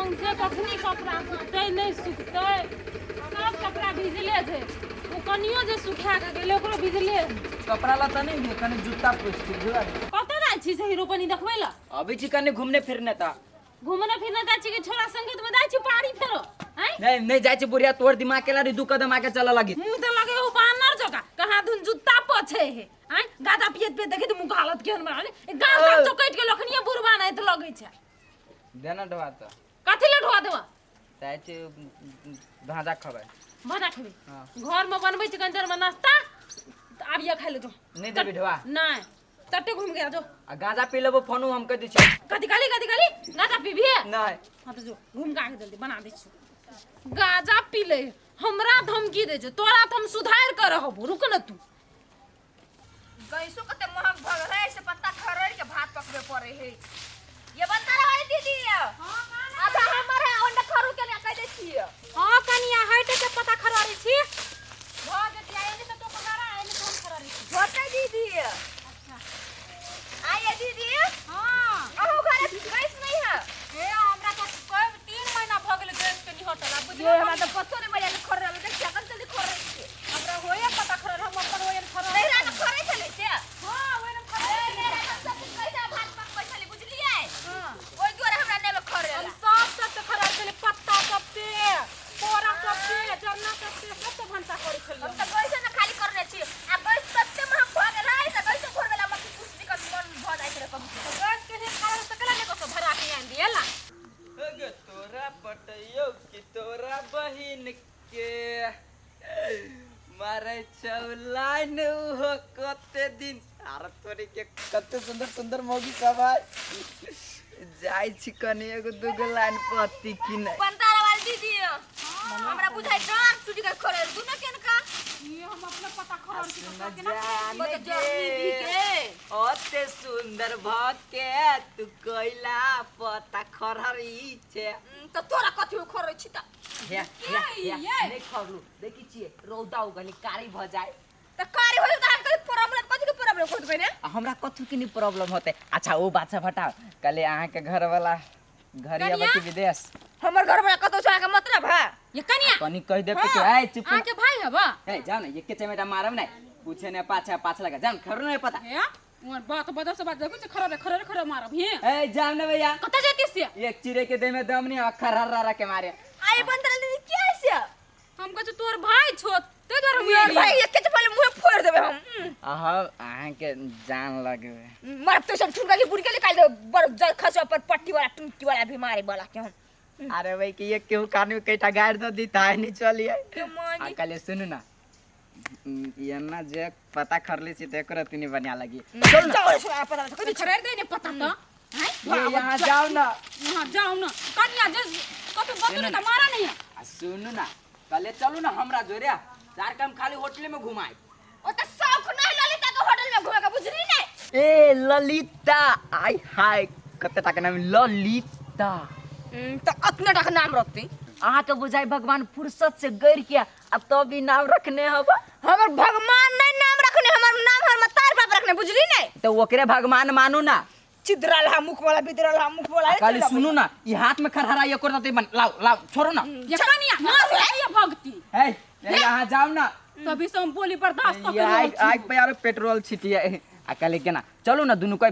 सौंसे कखनी कपड़ा सुखतै नहि सुखतै, सब कपड़ा भिजले छै। ओ कनियो जे सुखा के गेलै ओकरो भिजले है। कपड़ा लत्ता नहीं दिए, कनी जूता पोछ के बुझला। कतऽ जाइ छी से रोपनी देखबै लए? अबै छी कनी घूमने फिरने तऽ। घूमने फिरने जाइ छी कि छोरा संगत में जाइ छी पारी फेरो? आँय? नहीं नहीं जाइ छी बुढ़िया, तोर दिमाग के लारी दू कदम आगे चलऽ लगी। मुँह तऽ लगे हो बानर जकाँ, कहाँ धुन जुत्ता पोछे हे। आँय, गाजा पियत पियत देखै तऽ मुँह हालत केहन बना ले। गाल ताल चौकटि गेल, अखनिये बुढ़बा नहि तऽ लगै छै। देना ढोआ तऽ। कथी लए ढोआ देबऽ? जाइ छी भाजा खबै। भाजा खेबै? हाँ। घर में बनबै छी कनी देर में नाश्ता, तऽ आबिये खाइ ले जो। नहीं देबी ढोआ? नहीं, चट्टे घूम गया जो। आ गांजा पी लेबो फोनो हम कह दै छी। कथी कहली, कथी कहली? गांजा पीबी? नहीं। हाँ तो जो घूम के आके जल्दी बना दै छी। गांजा पी ले हमरा धमकी दै छै, तोरा तऽ हम सुधार कर रहबो, रुक न तू। गैसो कते महग भऽ गेल है, से पत्ता खरड़ के भात पकबे पड़े है। ये बनता वाली दीदी, आधा हमर है, ओंडा खरू के लिए कह दै छियै। हाँ कनिया, हट के पता खरारी छी भऽ जेतै। आइ से तो पकारा आइ से हम खरारी छी। होतै दीदी। आइए दीदी। हाँ। अहूँ घरे गैस नहीं है? हे, हमरा तो कब 3 महीना भऽ गेल गैस के निहटल आ बुझलियै। ये हमरा तऽ पतो नहीं बजा के खर रहल, देख केकन जल्दी खर रहल छी। हमरा होए पता खरर, हम अपन होए खरर। नहीं रात खरे छलै से। हाँ, ओए न खरर। ए, मेरा तऽ सब दिन कैसा भात पकबै छलै बुझलियै? हाँ। ओहि दुआरे हमरा नहि खरे। हम सब सब के खरर छलै, पत्ता सब पे, पोरा सब पे, जरना सब पे, सब पे भनसा करै छलियै। हम तऽ गैसे ने खाली करने छी, आ गैस तते महग भऽ गेल है तऽ गैसो भरबै ला मत कुछ दिक्कत मन भऽ जाइ छै कभी। गैस के रेट खरर से केला नहि कसो भरा के आनि दिएला। गे तोरा पटैयो कि तोरा बहिन के मारे छौ लाइन उहो कते दिन। आर तोरी के कते सुंदर सुंदर मौगी सब है, जाइ छी कनी एगो दूगो लाइन पत्ती किनै। पंतारा वाली दीदी, हमरा बुझाइ डर टूटि गेल खरे दुनो केन का। ये हम अपने पता खरर छी सुन केना। जान बड़ जर्नी दी गे, के ओते सुंदर भके तू कैला पता खरहरी छे। तऽ तोरा कथी खरे छी तऽ? हे हे हे, ये? नहि खरलू, देखी छियै रौदा उगली कारी भऽ जाय। तऽ कारी होय तऽ अहाँके प्रॉब्लम कथी के प्रॉब्लम होत बने? आ हमरा कथू के नहीं प्रॉब्लम होते। अच्छा ओ बात सब हटाओ, कले अहाँके घर वाला घर कनिया? अबै कि विदेश? हमर घर वाला कतौ छै, अहाँके मतलब है? ये कनिया, कनी कहि देब कि ए चुप। अहाँके भाई हबा? ए जाओ ना, एके चमेटा मारब नै, पूछे ने पाछा पाछा लगा जाओ, खबर नहीं पता। हे, उमर बात बदल से बात देखै छै, खरर खरर खरर मारब हे। ए जाओ ना भैया। कतऽ जेती से? एक चिड़े के देह में दम नहीं, अखर हर के मारे। आइ बंदर दीदी के है से? हम कहै छी तोर भाई छो ते दुआरे हम हमर एलियै। भाई एके चपल मुंह फोड़ देबै हम। अहाँ अहाँके जान लगबे। मरब तो सब ठुनका के बुढ़ के निकाल देबै, बड़ जल खसो पर पट्टी वाला टुनकी वाला बीमारी वाला के हम। अरे भाई कि ये केहू कान में कईटा गाड़ दो दी ताय नहीं चलिए। के मांगी। आ कले सुनू ना, एना जे पता खरली छी त एकरो तनी बढ़िया लगी। चल ना चल सुना पता कथी। खरर दे ने पता त। हैं? ये यहाँ जाओ ना। यहाँ जाओ ना कनिया, जे कतौ बतू ने त मारा नहीं। आ सुनू ना, कले चलू ना हमरा जोरे, चार कम खाली होटले में घुमाए। ओ त शौक नहीं ललिता के होटल में घूमे के, बुझली ने? ए ललिता, आय हाय कते टाका नाम ललिता। त अतने टाका नाम रखती। अहाँ के बुझाई भगवान फुर्सत से गैर किया आ तब भी नाम रखने हवा? हमर भगवान नहीं नाम रखने, हमर नाम हमर मतार बाप रखने, बुझली ने? तो ओकरे भगवान मानू ना। चिदरल हा मुख वाला, बिदरल हा मुख वाला। खाली सुनू ना, ई हाथ में खरहरा ये कर दते बन, लाओ लाओ छोड़ो ना। ये कनिया मार ये भक्ति। ए ए यहाँ जाओ ना। तभी से हम बोली बर्दाश्त ये कर आग आग पे यार पेट्रोल छिटिए। आ कले केना चलू ना दुनू कोई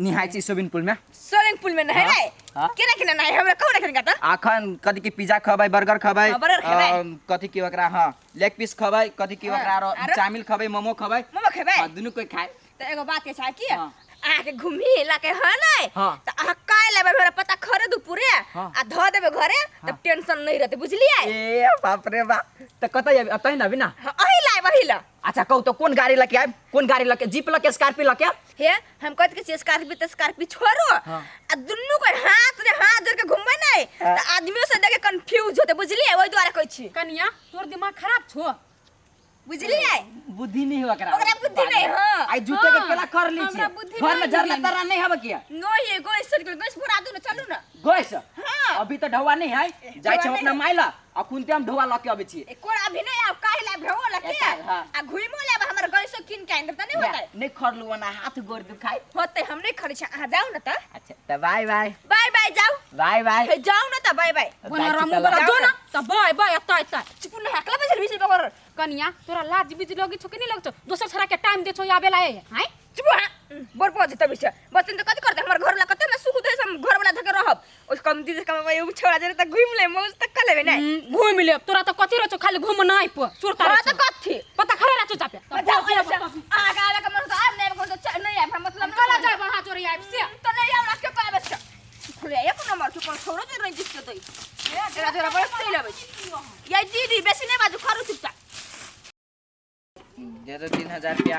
निहाय छी स्विमिंग पूल में। स्विमिंग पूल में नहाय रे? हाँ। केना केना नहाय हमरा कहू ना केना त? अखन कथी की पिज्जा खबै, बर्गर खबै, हाँ, बर्गर खबै। कथी की ओकरा, हाँ लेग पीस खबै, कथी की ओकरा आरो, आरो? चाउमीन खबै, मोमो खबै। मोमो खबै? हाँ, दुनू कोई खाए। त एगो बात के छै कि हाँ। अहाँके घुमी लाके है नै? हाँ। त अहाँ काल्हि लेबै हमरा पता खरे दू पूरे हाँ। आ धऽ देबै घरे, तब टेंशन नहीं रहतै, बुझलियै? ए बाप रे बाप, त कतऽ आबि? अतै न अभी ना? हाँ, अही लायब, अही ला। अच्छा कहू तो कोन गाड़ी लके आबि, कोन गाड़ी लके, जीप लके, स्कॉर्पियो लके? हे, हम कहत के छियै स्कॉर्पियो त स्कॉर्पियो छोड़ो, हाँ। आ दुन्नू के हाथ रे हाथ जोड़ के घुमबै नै हाँ। त आदमियो से देखे कंफ्यूज होते, बुझलियै? ओहि दुआरे कहै छी। कनिया, तोर दिमाग खराब छो। बुझलियै? बुद्धि नहीं ओकरा। ओकरा बुद्धि नहीं, हाँ। आई जूते के हाँ, केला कर ली छी। हमरा बुद्धि घर में नहीं जरना है। तरना नहीं हवे किया? नहीं है, गैस सड़ गेल, गैस भरा दू ना, चलू ना। गैस? हाँ। अभी तो ढौआ नहीं है, जाइ ढौआ छी हम नहीं अपना है। माय ला, अखुनते हम ढौआ लके अबै छी। ए, कोन अभी नहीं आब, काहे ला ढौआ लके? एता, हाँ। आ घुइमो लेब, हमर गैसो कीन के आनि देब त नहीं होतै? नहीं खरलू ओना हाथ गोर दुखाई। होतै, हम नहीं खरै छी, अहाँ जाउ ना त। अच्छा त बाय बाय। बाय बाय, जाउ। बाय बाय। हे जाओ ना त बाय बाय। बना रामू बड़ा जो ना त बाय बाय एतय एतय। चुप न हकला बजल बिजल बगर। कनिया तोरा लाज बीज लगी छो कि नहीं लगी छो? दोसर छड़ा के टाइम दे छो आबे ला हैं? चुप हां बोर पहुंच तब से बचन त कथि करते हमर घर वाला कते ना सुख दे हम घर वाला धके रहब ओस कम दी कमाबै उ छोड़ा जे त घुम ले मौज त क लेबे नै। घूम ले तोरा त कथि रह छो खाली घूम नै प चोर हां त कथि पता खड़ा रह छो चापे। जाओ आगा आवे के मन त आब नै आबे के मन त नै आब मतलब कला जाब हां चोरी आब से त नै आब राख के आबे छ खुले एक नंबर के कोन छोड़ो जे नै जिसके तई तेरा तोरा बड़ सही लबै ये दीदी बेसी नै बाजू खरू चुपचाप दे दो 3000 रुपया।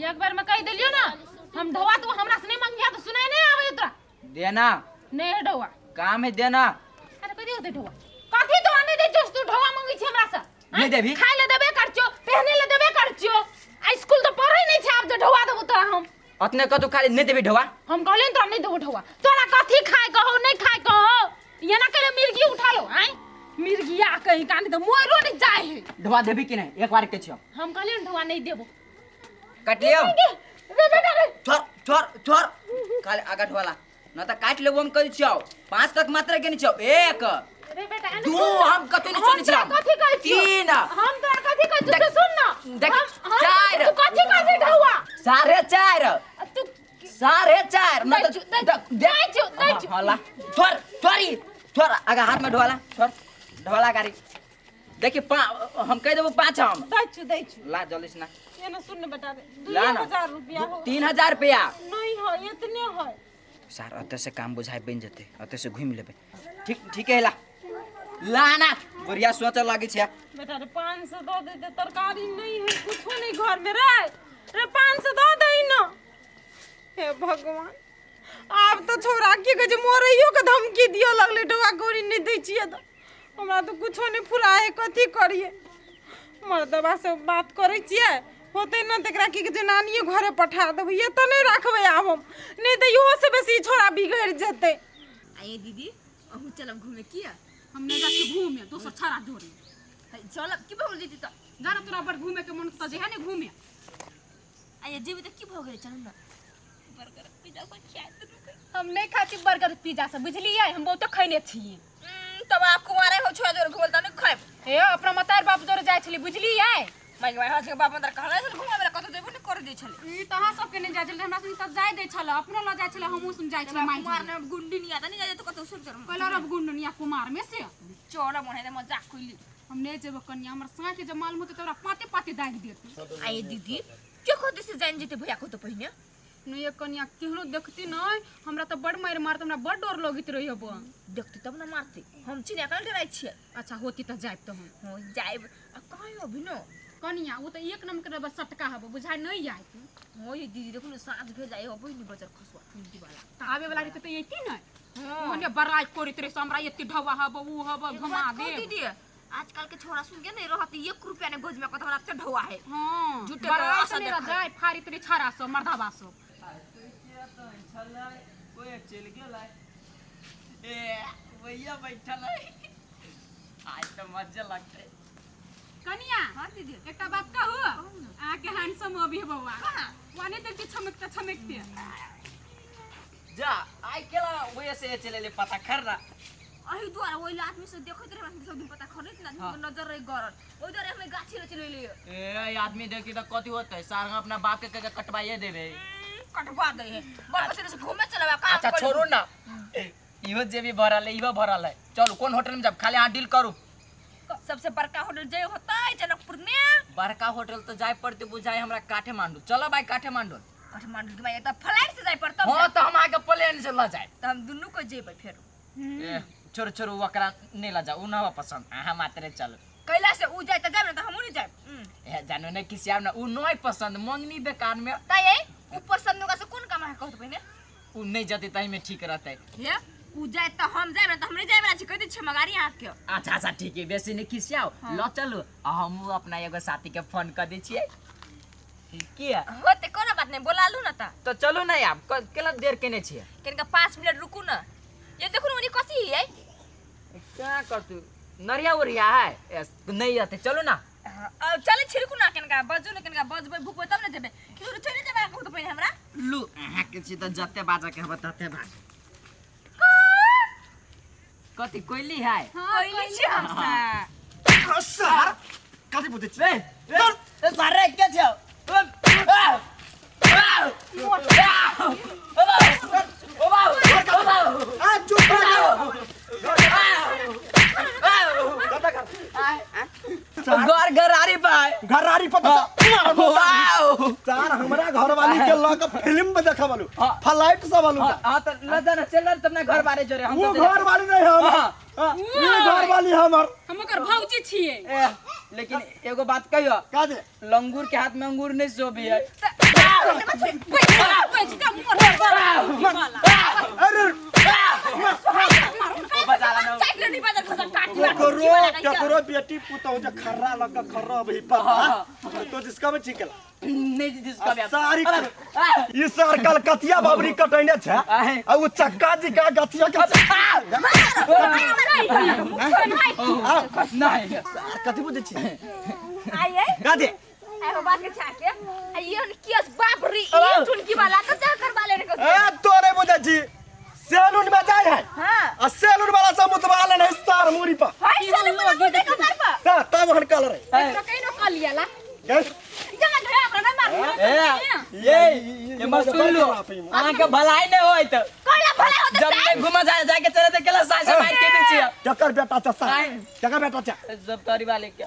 एक बार में कह देलियो ना हम ढवा तू हमरा से नहीं मंगिया तो सुनाई नहीं आवे तोरा। देना नहीं है ढवा काम है देना। अरे कथी होते ढवा कथी तो नहीं दे जोस तू ढवा मंगी छी हमरा से नहीं देबी। खाय ले देबे करछो पहने ले देबे करछो आ स्कूल तो पढ़े नहीं छै आब जे ढवा देबो तोरा हम अतने कतौ खाली नहीं देबी ढवा। हम कहलियन तोरा नहीं देबो ढवा तोरा कथी खाय कहो नहीं खाय कहो ये ना करे मिर्गी उठा लो आय मिर्गिया कहीं कानी तो मोरो नहीं जाए है। ढवा देबी कि नहीं एक बार के छियो हम कहलियन ढवा नहीं देबो। काट लियो रे बेटा रे छोड़ छोड़ छोड़ खाली आगा ढवाला न त काट लेबो हम कहि छियो 5 तक मात्र के छियो 1 रे बेटा 2 हम कतौ नहीं सुनै छियो कथी कहै छियो 3 हम तोरा कथी कहै छियो सुन ना देख 4 तू कथी कहै छी ढवा 4.5 तू 4.5 न त दै छियो दै छियो हला छोड़ छोड़ी छोड़ आगा हाथ में ढवाला छोड़ ढवाला गाड़ी देखिए हम कह देबो 5 हम दै छियो दै छियो ला जल्दी से ना ये ना सुन बेटा रे ला ना 2000 रुपया हो 3000 रुपया नहीं हो इतने हो सर अतः से काम बुझाए बन जते अतः से घूम लेबे। ठीक ठीक है ला ला ना बढ़िया सोच लागे छै बेटा रे 500 दो दे दे तरकारी नहीं है कुछो नहीं घर में रे रे 500 दो दे ना। हे भगवान आब तो छोरा की कहे छै मोरैयो के धमकी दियो लगले डोआ गोरी नहीं दै छियै त हमरा तो कुछो नहीं फुराए कथी करिए मर्दबा से बात करै छियै होते ना तकरा की कहै छै नानिए घरे पठा देबै ये तऽ नहि राखबै आब हम नहीं तऽ इहो से बेसी छोरा बिगड़ि जेतै। आइए दीदी अहूँ चलब घूमे किया हम नहीं जाती घूमे दोसर छाड़ा जोड़े चलब की भऽ गेल दीदी त जाना तोरा बड़ घूमे के मन त जे है ने घूमे। आइए जेबी त की भऽ गेल चलू ना बर्गर पिज्जा सब खिया देलकै। हम नहीं खाती बर्गर पिज्जा सब बुझलियै हम बहुते खैने छियै। तब आप कुमारे हो छोड़ा जोर घूमल त नहीं खाइब। हे अपना मतार बाप जोरे जाइ छली बुझलियै माय माय हाथ के बाप अंदर कहला छल घुमावे ला कतौ देबो नहीं कर दै छले। ई त अहाँ सबके नहीं जाइ छले हमरा संग त जाइ दै छल अपनो ल जाइ छले हमहूँ संग जाइ छले माय कुमार ने गुंडी नहीं आता नहीं जाइ त कतौ सुन चल कहला रब गुंडनिया कुमार में से चल मन है मजाक कइली। हम नहीं जेबो कन्या हमर साँझ के जब मालूम होतै त हमरा पाते पाते दागि देतै। आइए दीदी के कथि से जान जेते भैया को तो पहिने नहीं ये कन्या केहनो देखती नहीं हमरा त बड़ मारि मारत हमरा बड़ डर लगैत रहै बा। देखती तब ना मारती हम चिन्ह कल डराइ छियै। अच्छा होती त जाइब त हम हो जाइब आ कहीं अभी न कन्या वो त एक नंबर के रबा सटका हबो बुझाइ नहीं आयत। हो ये दीदी देखो न साँझ भेल जाय अबै नि बजर खसवा टुंडी वाला त आबे वाला रहते त यती नहीं ओने बड़ाई करैत रहे हमरा एते ढवा हबो उ हबो घुमा दे। दीदी आजकल के छोरा सुन के नहीं रहत 1 रुपया ने गोज में कत हमरा से ढवा है हां झूठे बड़ाई आशा से देखै। जाय फाड़ी तोरे छाड़ा सब मर्दाबा सब कोई चल गेल ए भैया बैठल है आज तो मजा लगते। कन्या हां दीदी एकटा बात कहू अहाँ के हैंडसम अभी है बौआ वाने देखती छमकते छमकते जा आई केला वही से चले ले पता कर रहा अही द्वारा ओइ आदमी से देखैत रहे सब दिन पता खरैत ना आदमी के नजर रही गरल ओइ द्वारा हमें गाछी रे चले लियो। ए आदमी देखी तो कथी होते सार अपना बाप के कह कटवाइए देबे कटवा दे है बड़ बच्चे से घूमे चलबा काम अच्छा छोड़ो ना इहो जेबी भरल है इहो भरल है चलू कौन होटल में जब खाली अहाँ डील करू। सबसे बड़का होटल जे होता है जनकपुर में बड़का होटल तो जाए पड़ते बुझाए हमरा काठमांडू चलो भाई काठमांडू। काठमांडू के भाई त फ्लाइट से जाए पड़ता हां तो हम आके प्लेन से ल जाए त हम दुन्नू को जेबै फेर। ए छोड़ छोड़ ओकरा नहीं ल जाओ उ ना पसंद अहाँ मात्रे चलो कैला से उ जाए त जाब ना त हमहू नहीं जाब। ए जानो ने किसी आब ना उ नहीं पसंद मंगनी बेकार में त ये उ पसंद होगा से कोन काम है कहत पहिने उ नहीं जते तही में ठीक रहते। हे उ जाए त हम जाब ना त हमरे जाए वाला छी कह दे छी मगारी हाथ के। अच्छा अच्छा ठीक है बेसी नहीं खिसियाओ ल चलू आ हमहू अपना एगो साथी के फोन कर दै छियै की है होते कोनो बात नहीं बोला लू ना त तो चलू ना आब केला देर केने छियै कनिका 5 मिनट रुकू ना ये देखू ना ओनी कथी है क्या करतू नरिया उरिया है नहीं आते चलू ना। अब चले छी रुकू ना कनिका बजू ना कनिका बजबै भुकबै तब ना जेबै किछु चले जेबै कहू त पहिने हमरा लू अहाँ के छी त जते बाजा के हब तते बाज। कथी कोइली है? कोइली छी हम सा। सर कथी बुझै छी? ए ए सारे के छौ? आ चुप रह घर घरारी पाए घरारी पर वाओ सर हमरा घरवाली के लऽ के फिल्म में देखबलू हाँ। फ्लाइट सब वालू हाँ हाँ, तो न जाना चल ना तुमने घर बारे जोरे हम वो तो घर वाली नहीं हम हाँ, हाँ। ये घर वाली हमर हम ओकर भौजी छियै। ए, लेकिन एगो बात कहियो, का दे लंगूर के हाथ में अंगूर नहीं शोभी है। अरे केकरो केकरो बेटी पुतहु जे खर्रा लऽ के खर्रा अबही पता तो जिसका में छिकला नहीं जिसका भी सारी ई सर कलकतिया बाबरी कटैने छै आहे। आ उ चक्का जी का गथिया के नहीं सर कथी बुझै छी आइए का दे एगो बात के छाके आ ये केस बाप रे ई चुनकी वाला तो जा करवा लेने को। ए तोरे बुझै छी सैलून में जाय है हां आ सैलून वाला सब मुतवा लेने है सार मुरी पर हाय साले वाला को देखो मार पर ता तब हन कलर है एकरा कहीं न कलिया ला गए जमा धरे हमरा ना मार। ए ये ये मत सुन लो, अहाँ के भलाई नहीं होय तो कोला भला होता जब मैं घुमा जाए जाके चले तो केला सास मार के दै छियै। केकर बेटा छ सार आय। केकर बेटा छ सब तोरी वाले के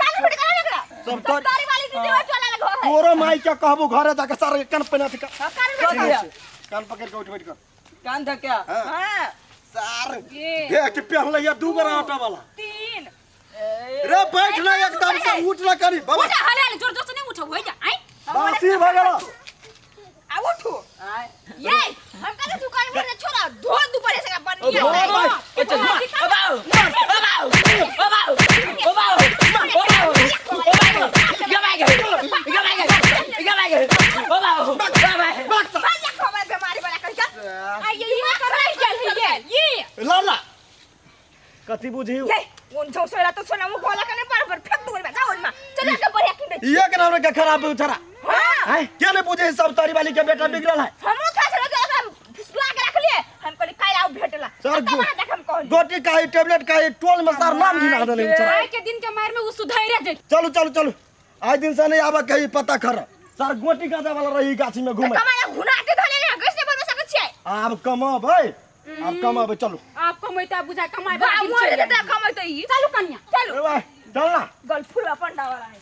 काल फट करा एकरा सब सब तोरी- तारी वाली दीदी वो चला लग है। तोरो माई के कहबू घरे जाके सार के कान पहिना के हां कान कथी है? कान पकड़ के उठ बैठ कर कान धक्या हां हां सार ये। देख के पहले ये दू बार आटा वाला तीन रे बैठ ना एकदम से उठ ना करी बाबा उठा हले हले जोर जोर से नहीं उठो होई जा आई बासी भ गेलो आ उठो ये हम कहते दुकान में छोरा धो दुपहर से बन गया। ओ चल ओ बाऊ ओ बाऊ ओ बाऊ ओ बाऊ ओ बाऊ ओ बाऊ गबाई गए गबाई गए गबाई गए ओ बाऊ गबाई भाग सार। भाई खबर बीमारी वाला कह आ ये ये कराई गेल है ये लाला कथी बुझी ये उन छौ सोला तो सोना मुख वाला कने पर पर फेंक दूंगी मैं जाओ उनमा चल जाके बढ़िया किन दे। ये के नाम के खराब उछरा हां हैं के नहीं बुझे सब तारी वाली के बेटा बिगड़ल है। हमरो था चलो के फिसला के रख लिए हम कहली काल आओ भेटला सर, तब वहां देख हम कहली गोटी का टेबलेट का टोल में सार नाम गिना देले उछरा। आइ के दिन के मार में उ सुधैरे जे। चलू चलू चलू आज दिन से नहीं आवा कहीं पता खर सर गोटी गाजा वाला रही गाछी में घूमे कमाया घुना के धले ना कैसे बनवा सकत छियै? आब कमाबै आब कमाबै चलू। आप कमैता बुझा कमाइ बा मोर देता कमाई तो ई चलू कन्या चलू ए भाई चल ना गल फूल पंडा वाला है।